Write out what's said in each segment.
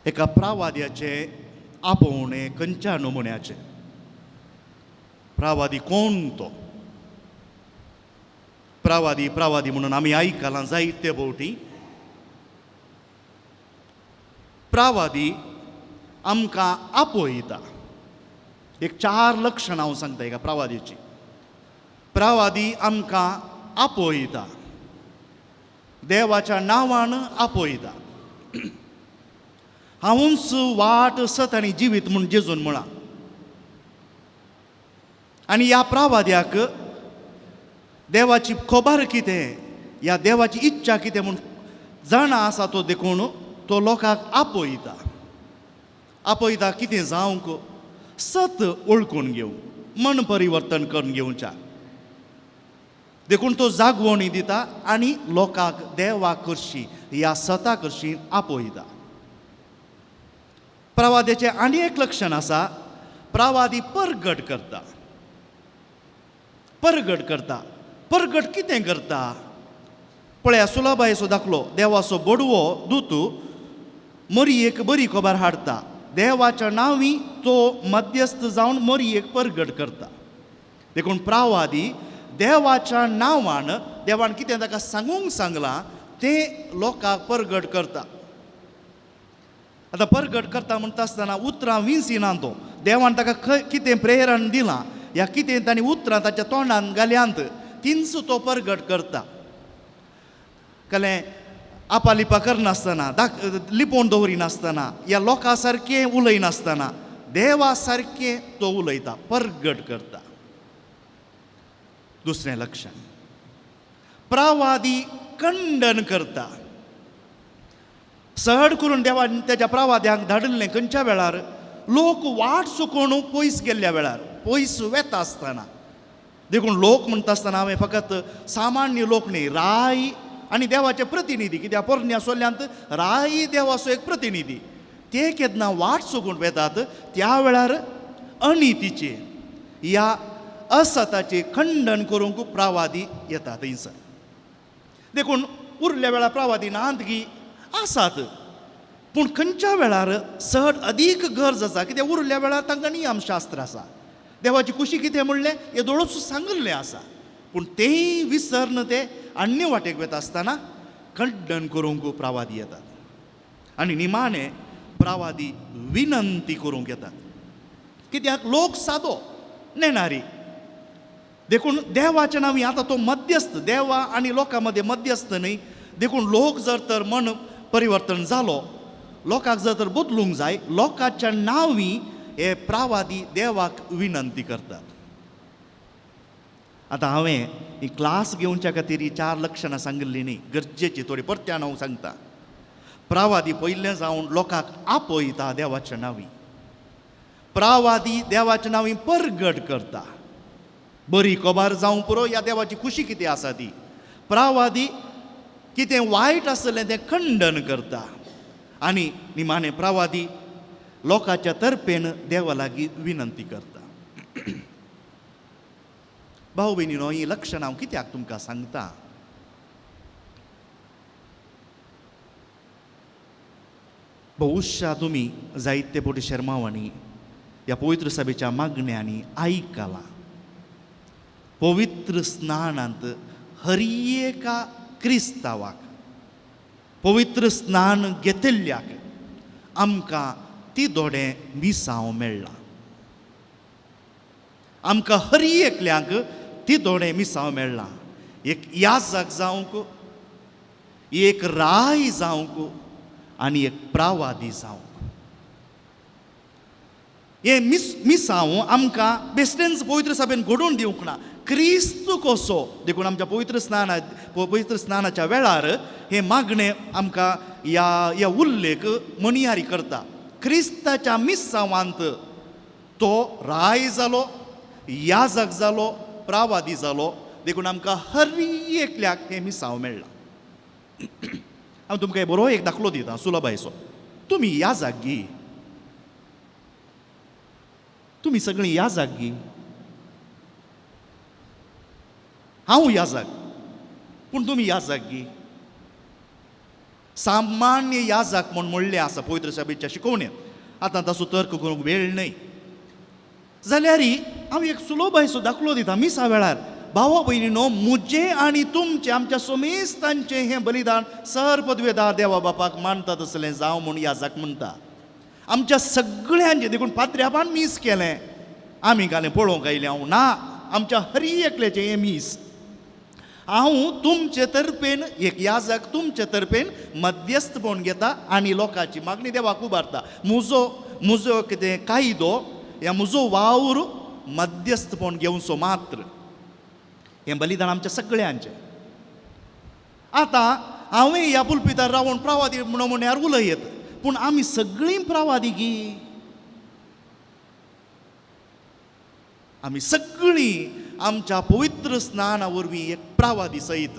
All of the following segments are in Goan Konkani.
एका प्रावाद्याचें आपोवणें खंयच्या नमुन्याचें. प्रावादी कोण तो? प्रावादी प्रावादी म्हणून आमी आयकलां जायते भोवटी. प्रावादी आमकां आपयता. एक चार लक्षणां हांव सांगता एका प्रावादीची. प्रावादी आमकां आपयता, देवाच्या नांवान आपयता. हांवूच वाट सत आनी जिवीत म्हूण जेजून म्हळां. आनी ह्या प्रावाद्याक देवाची खबर कितें, ह्या देवाची इच्छा कितें म्हूण जाणा आसा तो, देखून तो लोकांक आपयता. आपयता कितें जावंक? सत वळखून घेवं, मन परिवर्तन करून घेवच्या. देखून तो जागवणी दिता आनी लोकांक देवा करशी ह्या सता करशी आपयता. प्रवाद्याचें आनी एक लक्षण आसा, प्रवादी परगट करता. परगट करता. परगट कितें करता? पळया सुलभायेचो दाखलो. देवाचो बडवो दूत मरियेक बरी खबर हाडटा. देवाच्या नांवी तो मध्यस्थ जावन मरियेक परगट करता. देखून प्रावादी देवाच्या नांवान देवान कितें ताका सांगूंक सांगलां तें लोकांक परगट करता. आतां परगट करता म्हणटा आसतना उतरां विंसिना तो. देवान ताका कितें प्रेरण दिलां या कितें तांणी उतरां ताच्या तोंडान घाल्यांत तींच तो परगट करता. कलें आपालिपा करनासतना, लिपोवन दवरिनासतना, ह्या लोकां सारकें उलयनासतना देवा सारकें तो उलयता, परगट करता. दुसरें लक्षण, प्रावादी खंडन करता. सहड करून देवान तेज्या प्रावाद्यांक धाडिल्लें खंयच्या वेळार? लोक वाट चुकोवन पयस गेल्ल्या वेळार, पयस वेता आसतना. देखून लोक म्हणटा आसतना हांवें फकत सामान्य लोक न्ही, राय आनी देवाचे प्रतिनिधी. कित्याक पोरण्या सोल्यांत राय देवाचो एक प्रतिनिधी. ते केन्ना वाट चुकून वेतात त्या वेळार अनितीचे ह्या असताचें खंडन करूंक प्रावादी येता थंयसर. देखून उरल्या वेळार प्रावादी नात गी आसात, पूण खंयच्या वेळार चड अदीक गरज आसा. कित्याक उरल्या वेळार तांकां नियमशास्त्र आसा, देवाची खुशी कितें म्हणलें येदोळूच सांगिल्लें आसा, पूण तेंय विसरन ते अन्य वाटेक वता आसतना खंडन करूंक प्रावादी येतात. आनी निमाणें प्रावादी विनंती करूंक येतात. कित्याक लोक सादो नेणारी. देखून देवाच्या नांवी आतां तो मध्यस्थ, देवा आनी लोकां मदें मध्यस्थ न्ही. देखून लोक जर तर मन परिवर्तन जालो, लोकांक जर तर बदलूंक जाय, लोकांच्या नांवी हे प्रावादी देवाक विनंती करतात. आतां हांवें ही क्लास घेवच्या खातीर ही चार लक्षणां सांगिल्लीं न्ही, गरजेची थोडी परत्यान हांव सांगता. प्रावादी पयलें जावन लोकांक आपयता देवाच्या नांवी. प्रावादी देवाच्या नांवी परगट करता. बरी खबर जावं पुरो ह्या देवाची खुशी कितें आसा ती. प्रावादी कितें वायट आसलें तें खंडन करता. आनी निमाणें प्रावादी लोकांच्या तर्फेन देवा लागीं विनंती करता. भाव भयणीनो, ही लक्षणां हांव कित्याक तुमकां सांगता? बहुशा तुमी जायते फावटी शेर्मांवांनी ह्या पवित्र सभेच्या मागण्यांनी आयकलां. पवित्र स्नानांत हर एका क्रिस्तांवाक, पवित्र स्नान घेतिल्ल्याक आमकां ती दोडें मिसांव मेळ्ळां. आमकां हर एकल्यांक ती दोडें मिसांव मेळ्ळां. एक याजक जावंक, एक राय जावंक आनी एक प्रावादी जावंक. हें मिसांव आमकां बेश्टेंच पवित्र सभेन घडोवन दिवंक ना, क्रिस्त कसो. देखून आमच्या पवित्र स्नानाच्या वेळार हें मागणें आमकां ह्या उल्लेख म्हणयारी करता. क्रिस्ताच्या मिसांवांत तो राय जालो, याजक जालो, प्रावादी जालो. देखून आमकां हर एकल्याक हें मिसांव मेळ्ळां. हांव तुमकां बरो एक दाखलो दिता सुलभायचो. तुमी याजक गी, तुमी सगळीं याजक गी, हांव याजक, पूण तुमी याजक गी. सामान्य याजक म्हूण म्हणलें आसा पवित्र सभेच्या शिकोवणेंत. आतां ताचो तर्क करूंक वेळ न्हय. जाल्यार हांव एक सुलोबायचो दाखलो दिता मिसा वेळार. भावा भयणीनो, म्हजें आनी तुमचें आमच्या सोमेस्तांचें हें बलिदान सर पदवेदार देवा बापाक मानता तसलें जावं म्हूण याजक म्हणटा. आमच्या सगळ्यांचें देखून पात्र्यापान मीस केलें आमी घालें पळोवंक आयलें हांव ना, आमच्या हरी एकल्याचें हें मीस. हांव तुमचे तर्फेन एक याजक तुमचे तर्फेन मध्यस्थपण घेता आनी लोकांची मागणी देवाक उबारता. म्हजो म्हजो कितें कायदो या म्हजो वावर मध्यस्थपण घेवचो मात्र. हें बलिदान आमच्या सगळ्यांचें. आतां हांवें ह्या पुलपितार रावन प्रावादी म्हणून म्हणल्यार उलयत, पूण आमी सगळीं प्रावादी गी? आमी सगळीं आमच्या पवित्र स्नाना वरवीं एक प्रावादी सयत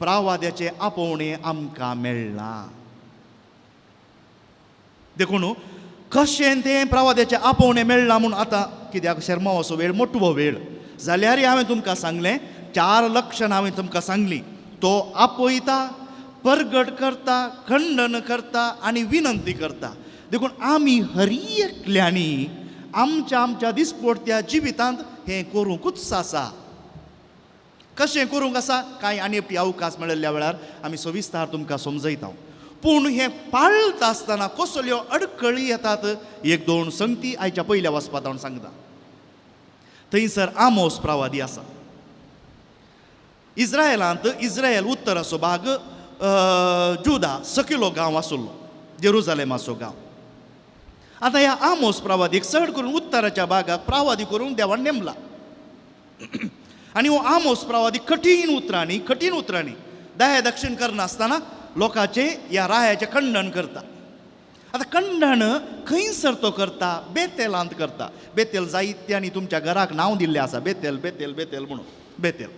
प्रावाद्याचें आपोवणें आमकां मेळ्ळां. देखून कशें तें प्रावाद्याचें आपोवणें मेळ्ळां म्हूण आतां कित्याक शेर्मांवाचो वेळ मोटवो वेळ जाल्यार हांवें तुमकां सांगलें 4 लक्षणां हांवें तुमकां सांगलीं. तो आपयता, परगट करता, खंडन करता आनी विनंती करता. देखून आमी हरी एकल्यांनी आमच्या आमच्या दिसपडत्या जिवितांत हें करूंकूच आसा. कशें करूंक आसा कांय आनी एकटी अवकाश मेळिल्ल्या वेळार आमी सविस्तार तुमकां समजयता. पूण हें पाळता आसतना कसल्यो अडकळी येतात एक दोन संगती आयच्या पयल्या वाचपांत हांव सांगता. थंयसर आमोस प्रावादी आसा. इस्रायलांत इस्रायल उत्तराचो भाग जुदा सकयलो गांव आसलो, जेरुजालेमाचो गांव. आतां ह्या आमोस प्रावादीक चड करून उत्तराच्या भागाक प्रावादी करूंक देवान नेमला. आनी हो आमोस प्रावादी कठीण उतरांनी कठीण उतरांनी दया दक्षिण करनासतना लोकांचें ह्या रायाचें खंडन करता. आतां खंडन खंयसर तो करता? बेतेलांत करता. बेतेल जायते आनी तुमच्या घराक नांव दिल्लें आसा, बेतेल बेतेल बेतेल म्हणून बेतेल.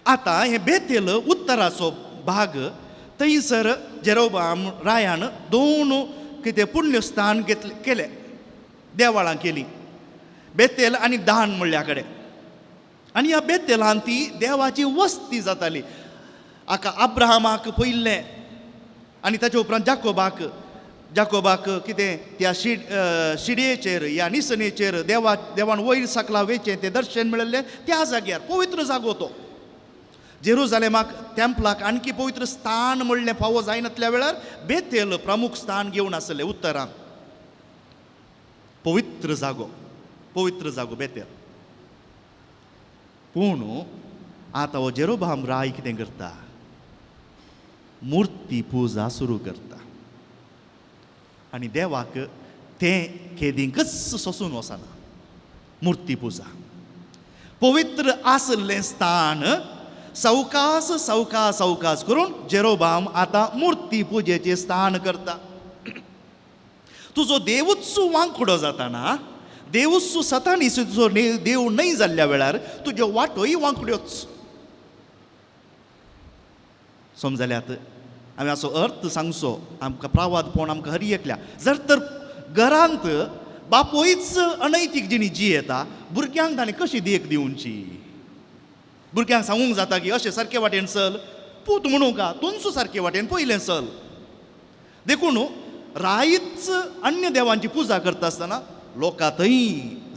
आतां हें बेतेल उत्तराचो भाग, थंयसर जेरोबाम रायान 2 कितें पुण्यस्थान घेतले केले, देवळां केलीं, बेतेल आनी दान म्हणल्या कडेन. आनी ह्या बेतेलान ती देवाची वस्ती जाताली. आका अब्राहमाक पयलें आनी ताच्या उपरांत जाकोबाक, जाकोबाक कितें त्या शिडयेचेर ह्या निसणेचेर देवा देवान वयर सकला वेचें तें दर्शन मेळिल्लें त्या जाग्यार पवित्र जागो तो. जेरुजालेमाक टेम्पलाक आणखी पवित्र स्थान म्हणलें फावो जायनातल्या वेळार बेतेल प्रमुख स्थान घेवन आसलें उत्तरान. पवित्र जागो, पवित्र जागो बेतेल. पूण आतां हो जेरोबाम राय कितें करता? मुर्ती पुजा सुरू करता आनी देवाक तें केदींकच सोसून वचना. मुर्ती पुजा पवित्र आसलें स्थान सवकास सवकास सवकास करून जेरोबाम आतां मुर्ती पुजेचें स्थान करता. तुजो देवूच वांकडो जाताना, देवूच सतानी तुजो देव न्हय जाल्ल्या वेळार तुज्यो वाटोय वांकड्योच. समजल्यात? आमी असो अर्थ सांगचो आमकां प्रावादपण आमकां हरी एकल्या. जर तर घरांत बापूयच अनैतीक जिणी जियेता, भुरग्यांक ताणें कशी देख दिवची? भुरग्यांक सांगूंक जाता की अशें सारके वाटेन चल, पूत म्हणूंक तुमचो सारके वाटेन पयलें चल. देखून रायच अन्य देवांची पुजा करता आसतना लोकां थंय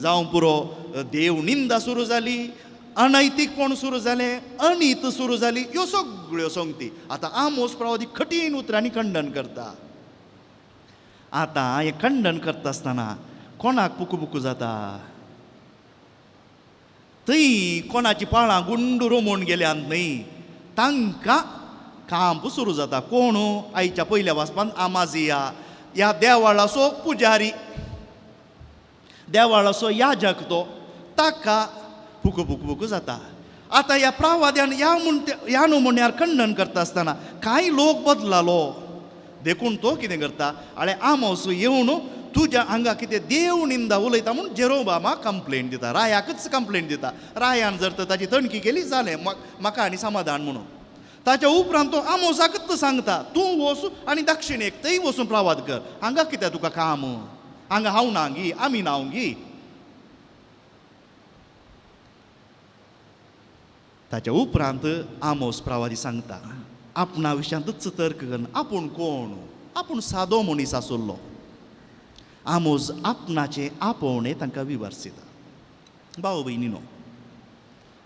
जावं पुरो देव निंदा सुरू जाली, अनैतीकपण सुरू जालें, अनीत सुरू जाली, ह्यो सगळ्यो संगती आतां आमोस प्रावादी कठीण उतरांनी खंडन करता. आतां हें खंडन करता आसतना कोणाक पुकू पुकू जाता? थंय कोणाची पाळां गुंडू रोमून गेल्यात न्हय, तांकां कांप सुरू जाता. कोण? आयच्या पयल्या वाचपांत आमाजिया ह्या देवाळाचो पुजारी, देवाळाचो याजक तो, ताका फुकू फुकू फुकू जाता. आतां ह्या प्रावाद्यान ह्या म्हण ह्या न्हू खंडन करता आसतना कांय लोक बदलालो. देखून तो कितें करता? आळे आमोस येवन तुज्या हांगा कितें देव निंदा उलयता म्हूण जेरोबामाक कंप्लेन दिता, रायाकच कंप्लेन दिता. रायान जर तर ताची तणकी केली जालें म्हाका आनी समाधान म्हणून. ताच्या उपरांत तो आमोसाकच सांगता तूं वच आनी दक्षिणेक थंय वचून प्रवाद कर, हांगा कितें तुका काम, हांगा हांव ना गी, आमी ना गी. ताच्या उपरांत आमोस प्रवादी सांगता आपणा विशयांतूच तर्क करना. आपूण कोण? आपूण सादो मनीस आसुल्लो. आमोस आपणाचें आपोवणें तांकां विवर्सिता. भाव भयणीनो,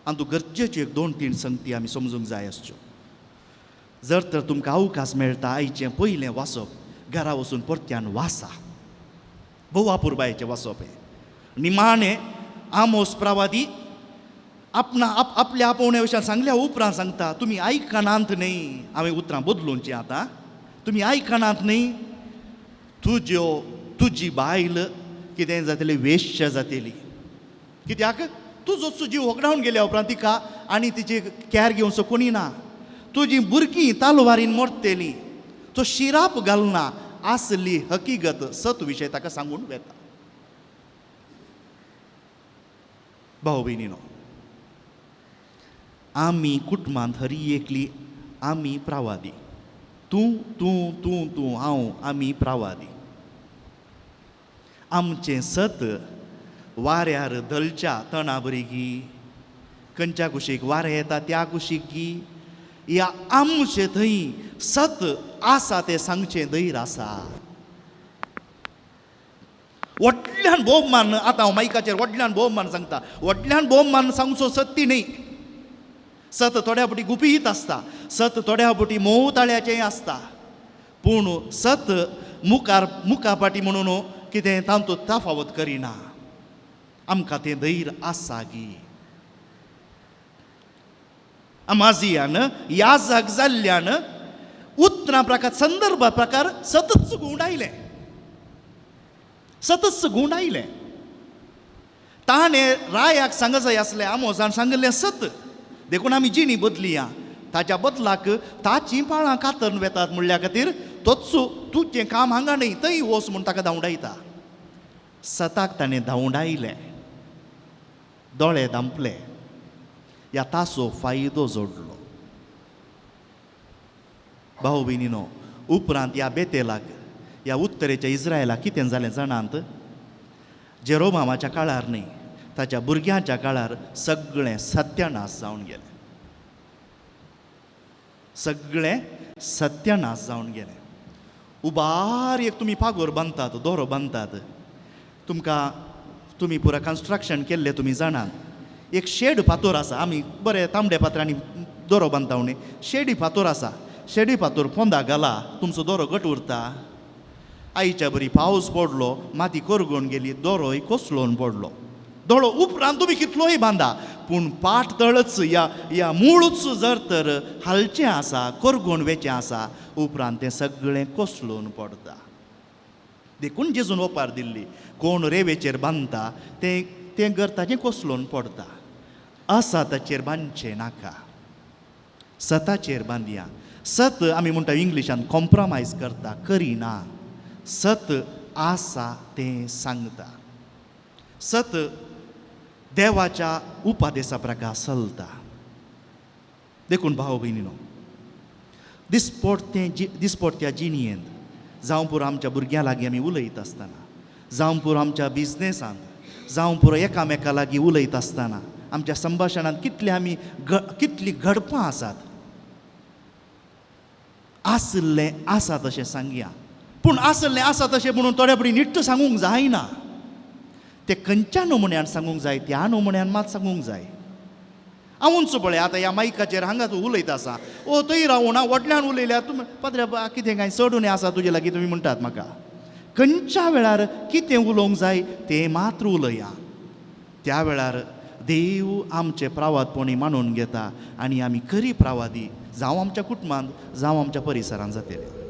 आनी गरजेच्यो एक दोन तीन संगती आमी समजूंक जाय आसच्यो. जर तर तुमकां अवकाश मेळटा आयचें पयलें वाचप घरा वचून परत्यान वाचा. भोव अपुरबायेचें वाचप हें. निमाणें आमोस प्रवादी आपणा आपल्या आपोवण्या विशयान सांगल्या उपरांत सांगता, तुमी आयकनात न्हय. हांवें उतरां बदलूंचीं आतां. तुमी आयकनात न्हय, तुज्यो तुजी बायल कितें जातली? वेश्य जातली. कित्याक? तुजो जीव होगडावन गेल्या उपरांत तिका आनी तिची कॅर घेवचो कोणी ना. तुजी भुरगीं तालवारीन मोडटेलीं. तो शिराप घालना आसली हकीगत सत विशय ताका सांगून वेता. भाव भयणीनो, आमी कुटुंबांत हरी एकली आमी प्रावादी. तूं तूं तूं तूं हांव आमी प्रावादी. आमचें सत वाऱ्यार धलच्या तणा बरी गी, खंयच्या कुशीक वारें येता त्या कुशीक गी, या आमचें थंय सत आसा तें सांगचें धैर्य आसा. व्हडल्यान बोब मारून आतां हांव मायकाचेर व्हडल्यान बोब मारून सांगता, व्हडल्यान बोब मारून सांगचो सत्य न्ही. सत थोड्या फावटी गुपीत आसता, सत थोड्या फावटी मोव ताळ्याचेंय आसता, पूण सत मुखार मुखा फाटी म्हणून कितें तांतूत तफावत करिना. आमकां तें धैर्य आसा गी? अमाजियान याजक जाल्ल्यान उतरां प्रकार संदर्भ प्रकार सतच गुंडायलें, सतच गुंडायलें. ताणें रायाक सांग जाय आसलें, आमोजान सांगिल्लें सत, देखून आमी जिणी बदलिया. ताच्या बदलाक ताचीं पाळां कातरून वेतात म्हणल्या खातीर तोच तुजें काम हांगा न्हय थंय वच म्हूण ताका धांवडायता. सताक ताणें धांवडायलें, दोळे धांपले, ह्या ताचो फायदो जोडलो. भाव भयणीनो, उपरांत ह्या बेतेलाक ह्या उत्तरेच्या इस्रायलाक कितें जालें जाणांत? जेरोमामाच्या काळार न्हय, ताच्या भुरग्यांच्या काळार सगळें सत्यानाश जावन गेलें. सगळें सत्यानाश जावन गेलें. उबार एक तुमी पागोर बांदतात, दोरो बांदतात, तुमकां तुमी पुरा कन्स्ट्रक्शन केल्लें तुमी जाणात. एक शेड फातोर आसा, आमी बरें तांबड्या फातरांनी दोरो बांदता न्ही, शेडी फातोर आसा, शेडी फातोर पोंदा घाला, तुमचो दोरो घट उरता. आयच्या बरी पावस पडलो, माती करगून गेली, दोरोय कोसळून पडलो. दोळो उपरांत तुमी कितलोय बांदा, पूण पाट तळच या या मुळूच जर तर हालचें आसा, करगून वेचें आसा, उपरांत तें सगळें कोसळून पडटा. देखून जेजून ओपार दिल्ली, कोण रेवेचेर बांदता तें तें घर ताचें कोसळून पडटा. आसा ताचेर बांदचें नाका, सताचेर बांदया. सत आमी म्हणटा इंग्लिशान कॉम्प्रोमायज करता, करिना. सत आसा तें सांगता. सत देवाच्या उपादेसा प्रकार चलता. देखून भाव भयणीनो, दिसपडतें दिसपडत्या जिणयेंत, जावं पुरो आमच्या भुरग्यां लागीं आमी उलयता आसतना, जावं पुरो आमच्या बिजनेसांत, जावं पुरो एकामेका लागीं उलयता आसतना, आमच्या संभाशणांत कितले आमी कितलीं घडपां आसात, आसलें आसा तशें सांगया. पूण आसलें आसा तशें म्हणून थोड्या फावटी निट्ट सांगूंक जायना. ते खंयच्या नमुन्यान सांगूंक जाय त्या नमुन्यान मात सांगूंक जाय. हांवूच पळय आतां ह्या मायकाचेर हांगा तूं उलयता आसा, ओ थंय रावून हांव व्हडल्यान उलयल्यार तुमी पाद्रे कितें कांय चडून आसा तुजे लागीं तुमी म्हणटात म्हाका. खंयच्या वेळार कितें उलोवंक जाय तें मात्र उलया. त्या वेळार देव आमचें प्रावादपणी मानून घेता आनी आमी खरी प्रावादी जावं आमच्या कुटुंबांत, जावं आमच्या परिसरांत जातले.